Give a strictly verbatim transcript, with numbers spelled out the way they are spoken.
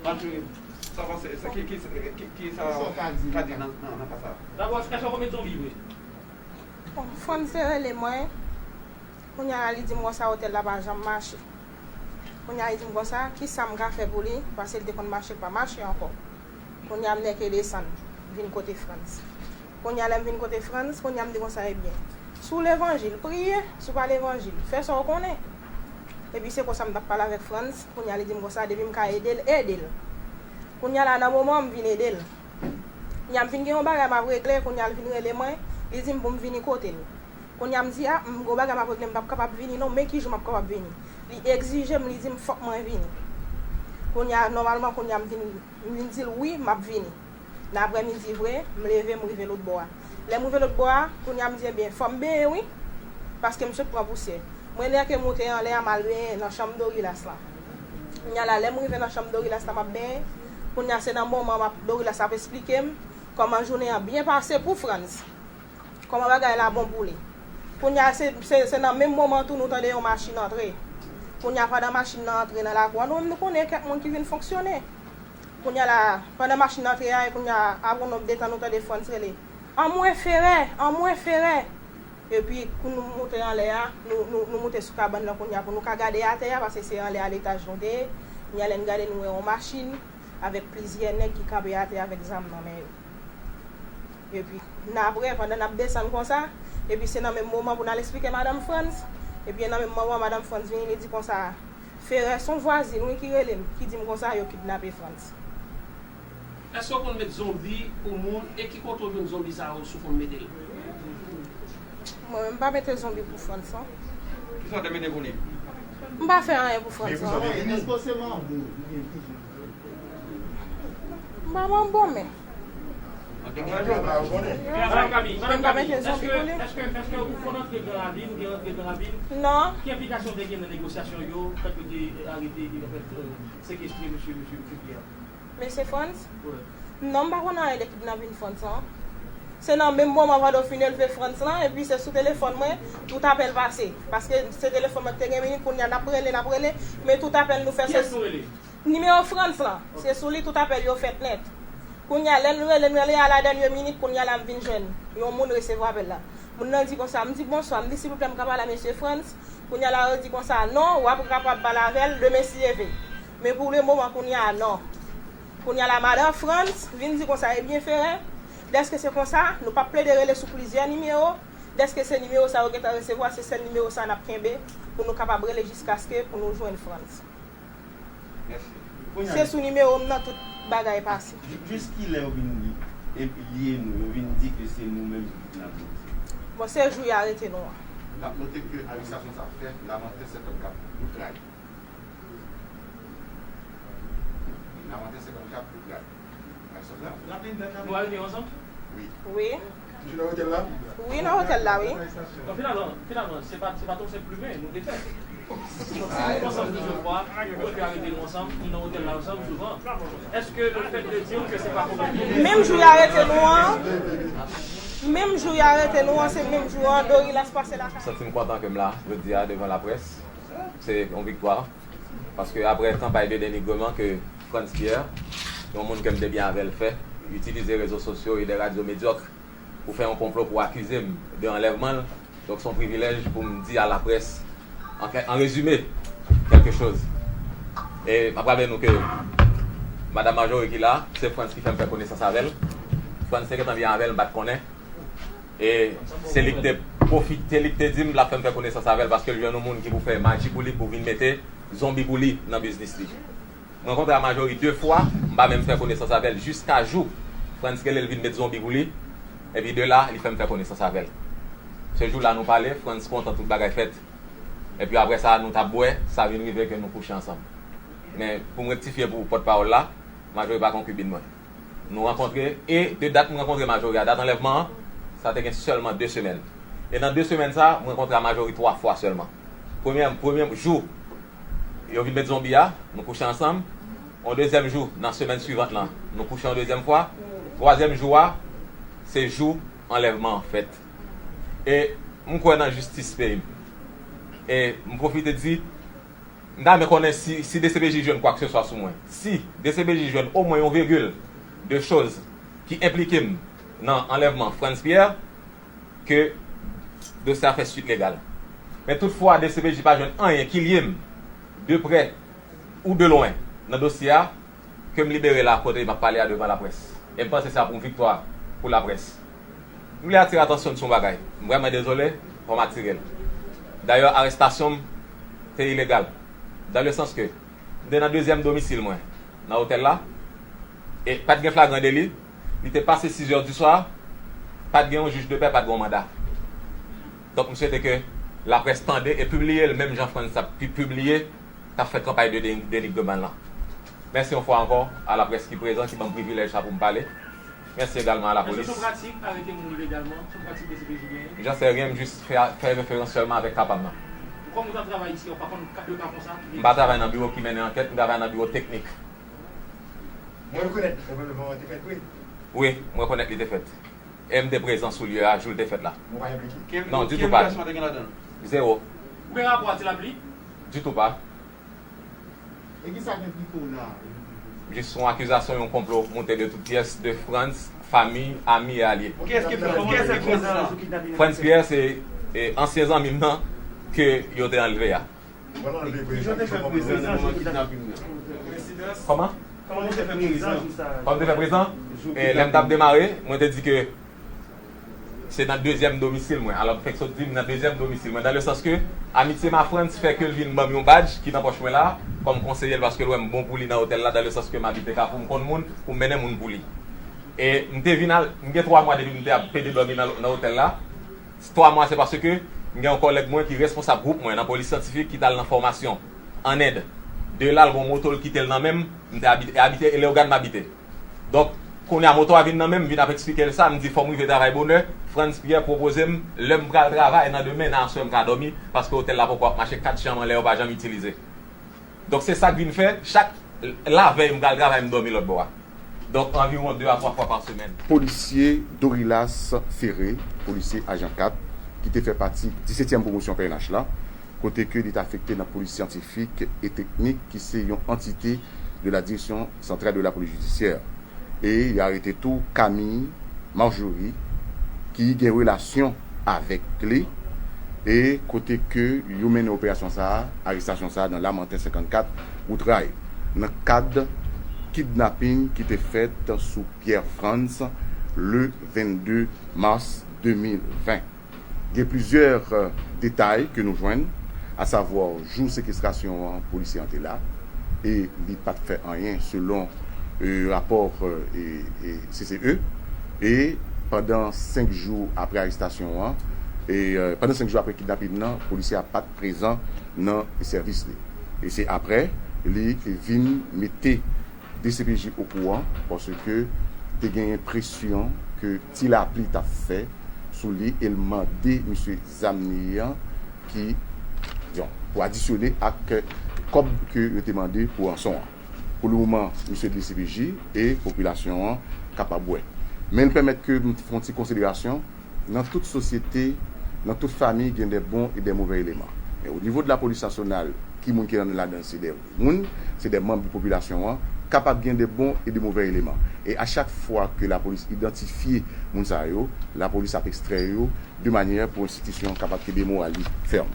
Sa pase, sa ki, ki, ki, ki sa w ka di nan, nan, nan ka sa? Dabò, èske w konn met zonbi vre? Bon, Frantz te rele mwen. Kounye a la, li di m konsa otèl la pa janm mache. Kounye a, li di m konsa, ki sa m ka fè pou li, paske l te konn mache, l pa mache ankò. Kounye a, m nèke desann, vin kote Frantz. Kounye a, lè m vin kote Frantz, kounye a, m di konsa, ebyen, si w levanjil, priye, si w pa levanjil, fè sa w konnen. Epi se konsa m t ap pale avèk Frantz, kounye a, li di m konsa, depi m ka ede l, ede l. Kounye a la, nan moman an, m vin ede l. Kounye a, m vin gen yon bagay m ap regle, kounye a, l vin rele mwen, li di m pou m vini kote l. Kounye a, m di, a, m gen yon bagay m ap regle, m p ap kapab vini non, men ki jou m ap kapab vini? Li egzije m, li di m fòk mwen vini. Kounye a, nòmalman, kounye a, m vin, m vin di l wi, m ap vini. Nan aprèmidi vre, m leve, m rive lòt bò a. Lè m rive lòt bò a, kounye a, m di, ebyen, fò m benyen wi, paske m sot pran pousyè. Mwen nèke moute anlè a, m al benyen nan chanm Dorilas lan. Kounye a la, lè m rive nan chanm Dorilas lan, m ap benyen. Kounye a, se nan moman m ap, Dorilas ap esplike m kòman jounen an byen pase pou Frantz. Kòman bagay la bon pou li. Kounye a, se, se, se nan menm moman tou nou tande yon machin antre. Kounye a, pandan machin nan antre nan lakou an, nou menm nou konnen kèk moun ki vin fonksyone. Kounye a la, pandan machin nan antre a, e kounye a, apre yon nòt de tan, nou tande Frantz rele, anmwe Ferè! Anmwe Ferè! Epi, kou nou moute anlè a, nou, nou, nou moute sou kabann nan kounye a pou nou ka gade atè a, paske se anlè a letaj nou te ye. Kounye a, lè n gade, nou wè yon machin avèk plizyè nèg ki kanpe atè a avèk zam nan men yo. Epi, n apre, pandan n ap desann konsa, epi se nan menm moman pou n al esplike madanm Frantz, epi nan menm moman, madanm Frantz vini, li di konsa, Ferè, se yon vwazin, wi, ki rele m, ki di m konsa, yo kidnape Frantz. Èske w konn met zonbi pou moun e ki kote w jwenn zonbi sa yo si w konn mete l? Mwen menm, m pa mete zonbi pou Frantz, non. Kisa w te mete pou li? M pa fè anyen pou Frantz, non. M pa bon bon men. Madanm Kami, Madanm Kami, èske, èske, èske ou konn antre Gran Ravin, ou gen antre Gran Ravin? Non. Ki enplikasyon w te gen nan negosyasyon yo, fèt yo te arete, anfèt, sekestre mesye, mesye, mesye Pierre? Mesye Frantz? Wi. Non, m pa konn anyen de kidnapin Frantz lan. Se nan menm moman pandan w fin elve Frantz lan, epi se sou telefòn mwen, tout apèl pase. Paske se telefòn mwen ki te gen minit, kounye a n ap rele, n ap rele, men tout apèl nou fè se. Kiyès nou rele? Nimewo Frantz lan, se sou li tout apèl yo fèt nèt. Kounye a, lè n rele, n rele a la dènye minit, kounye a la m vin jwenn yon moun resevwa apèl la. Moun nan di konsa, m di, bonswa, m di, silvouplè, m ka pale a mesye Frantz? Kounye a la, yo di konsa, non, w ap kapab pale avè l demen si Dye vle. Men pou le moman, kounye a, non. Kounye a la, madan Frantz vin di konsa, ebyen, Ferè, dèske se konsa, nou p ap plede rele sou plizyè nimewo, dèske se nimewo sa yo gentan resevwa, se sèl nimewo sa n ap kenbe pou nou kapab rele jiskaske pou nou jwenn Frantz. Se sou nimewo m nan tout bagay pase. Jis kilè yo vin lye nou, yo vin di ke se nou menm ki kidnape yo? Bon, se jou y arete nou an. N ap note ke arestasyon sa fèt nan maten senkannkat Bout Ray. Nan maten senkannkat Bout Ray. Nou arete yo ansanm? Wi. Wi. Wi, nan otèl la, wi. Donk, finalman, finalman, se pa, se pa t yon senp plimen nou te fè. Nou ansanm plizyè fwa, nou te arete nou ansanm, nou nan otèl la ansanm souvan. Èske le fait de dire que c'est pas... Menm jou y arete nou an, menm jou y arete nou an, se menm jou an Dorilas pase lakay. Santi m kontan ke m la jodi a devan laprès. Se yon viktwa. Paske aprè kanpay de denigreman ke Frantz Pierre, yon moun ke m te byen avè l, fè, itilize rezo sosyo e de radyo medyòk pou fè yon konplo pou akize m de anlèvman l, donk se yon privilèj pou m di a laprès, an, an rezime, kèlke choz. E m ap raple nou ke Madanm Marjorie ki la, se Frantz ki fè m fè konesans avè l. Frantz te gentan byen avè l, m pa t konnen. E se li ki te pwofite, li ki te di m l ap fè m fè konesans avè l paske l jwenn yon moun ki pou fè maji pou li, pou vin mete zonbi pou li nan biznis li. M rankontre a Marjorie de fwa, m pa menm fè konesans avè l jiska jou Frantz rele l vin met zonbi pou li. Epi de la, li fè m fè konesans avè l. Se jou la nou pale, Frantz kontan, tout bagay fèt. Epi aprè sa, nou t ap bwè, sa vin rive ke nou kouche ansanm. Men, pou m rektifye pou pòtpawòl la, Marjorie pa konkibin mwen. Nou rankontre, e de dat m rankontre Marjorie a dat anlèvman an, sa te gen sèlman de semèn. E nan de semèn sa, m rankontre a Marjorie twa fwa sèlman. Premyè, premye jou, yo vin met zonbi a, nou kouche ansanm. On dezyèm jou, nan semèn swivant lan, nou kouche yon dezyèm fwa. Twazyèm jou a, se jou anlèvman an fèt. E m kwè nan jistis peyi m. E m pwofite di, M ta renmen konnen si, si D C P J jwenn kwakseswa sou mwen. Si D C P J jwenn omwen yon vigil de choz ki enplike m nan anlèvman Frantz Pierre, ke dosye a fè swit legal. Men toutfwa, D C P J pa jwenn anyen ki lye m de prè ou de lwen nan dosye a, ke m libere la kote m ap pale a devan laprès. E m panse sa pou yon viktwa pou laprès. M vle atire atansyon n sou yon bagay. M vrèman dezole, fò m atire l. Dayè, arestasyon m te ilegal. Dan le sans ke m te nan dezyèm domisil mwen nan otèl la, e pa t gen flagran deli, li te pase sizè di swa, pa t gen yon jij de pè, pa t gen yon manda. Donk, m swete ke laprès tande e pibliye l menm jan Frantz t ap pi-, pibliye, t ap fè kanpay de deni-, denigrman lan. Mèsi yon fwa ankò a laprès ki prezan, ki ban m privilèj sa pou m pale. Mèsi egalman a lapolis. Èske se yon pratik arete moun ilegalman? Se yon pratik D C P J genyen? Jan se ryen, m jis fè, fè referans sèlman avèk ka pa m nan. Kòm ou t ap travay isi a, ou pa konn ka, de ka konsa ki te... M pa travay nan biwo ki mennen ankèt, m travay nan biwo teknik. Mwen rekonèt anlèvman an te fèt vre. Wi, m rekonèt li te fèt. E m te prezan sou lye a, jou l te fèt la. Mwen pa enplike. Non, ditou pa. Ki enplikasyon te gen ladan l? Zewo. Ou gen rapò a ti lapli? Ditou pa. E ki sa k enplike w la? Jis yon akizasyon, yon konplo moute de tout pyès de Frantz, fanmi, ami e alye. Kiyès ki Frantz? Kiyès ki Frantz la? Frantz Pierre se, e, ansyen zanmi m nan ke yo te anlve a. Kijan w te fè prezan nan moman kidnaping nan? Kòman? Kòman w te fè prezan jou sa? Kòman m te fè prezan? E, lè m t ap demare, mwen te di ke se nan dezyèm domisil mwen. Alò, m fèk sot di m nan dezyèm domisil mwen, dan le sans ke amitye m a Frantz fè ke l vin ban m yon badj ki nan pòch mwen la, kòm konseye l, paske l wè m bon pou li nan otèl la, dan le sans ke m abite Kafou, m konn moun, pou m mennen moun pou li. E m te vin al, m gen twa mwa depi m te ap pede dòmi nan, nan otèl la. Twa mwa, se paske m gen yon kòlèg mwen ki responsab gwoup mwen nan polis syantifik ki t al nan fòmasyon ann End. De la, l gen yon moto l kite l nan men m, m te abite, e abite, e Leyogàn m abite. Donk, kounye a moto a vin nan men m, m vin ap eksplike l sa, m di fò m rive travay bonè. Frantz Pierre pwopoze m lè m pral travay nan demen, nan aswè m ka dòmi, paske otèl la poko ap mache kat chanm anlè yo pa janm itilize. Donk, se sa k vin fè, chak lavèy m pral travay, m dòmi lòt bò a. Donk, anviwon de a twa fwa pa semèn. Polisye Dorilas Ferré, polisye ajan kat, ki te fè pati disetyèm pwomosyon P N H la, kote ke li t afekte nan polis syantifik e teknik, ki se yon antite de la Direction Centrale de la Police Judiciaire. E y arete tou Camille Marjorie, ki gen relasyon avèk li, e kote ke yo mennen operasyon sa a, arestasyon sa a nan Lamanten senkannkat, Wout Ray, nan kad kidnaping ki te fèt sou Pierre Frantz le vennde mas de mil ven. Gen plizyè, euh, detay ke nou jwenn, asavwa jou sekestrasyon an, polisye an te la, e li pa t fè anyen selon, euh, rapò, euh, e, e C C E. E pandan senk jou apre arestasyon an, e, euh, pandan senk jou apre kidnaping nan, polisye a pa t prezan nan sèvis li. E se apre, li vin mete D C P J okouran, paske te genyen presyon ke ti lapli t ap fè sou li, e l mande misye zam li an ki, bon, pou adisyone ak kòb ke yo te mande pou ranson an. Pou le moman, misye D C P J e popilasyon an kapab wè. Men l pèmèt ke m fè yon ti konsiderasyon. Nan tout sosyete, nan tout fanmi, gen de bon e de move eleman. Men o nivo de lapolis nasyonal, ki moun ki nan ladan l, se de moun, se de manm de popilasyon an, kapab gen de bon e de move eleman. E a chak fwa ke lapolis idantifye moun sa yo, lapolis ap ekstrè yo de manyè pou enstitisyon an kapab kenbe moral li fèm.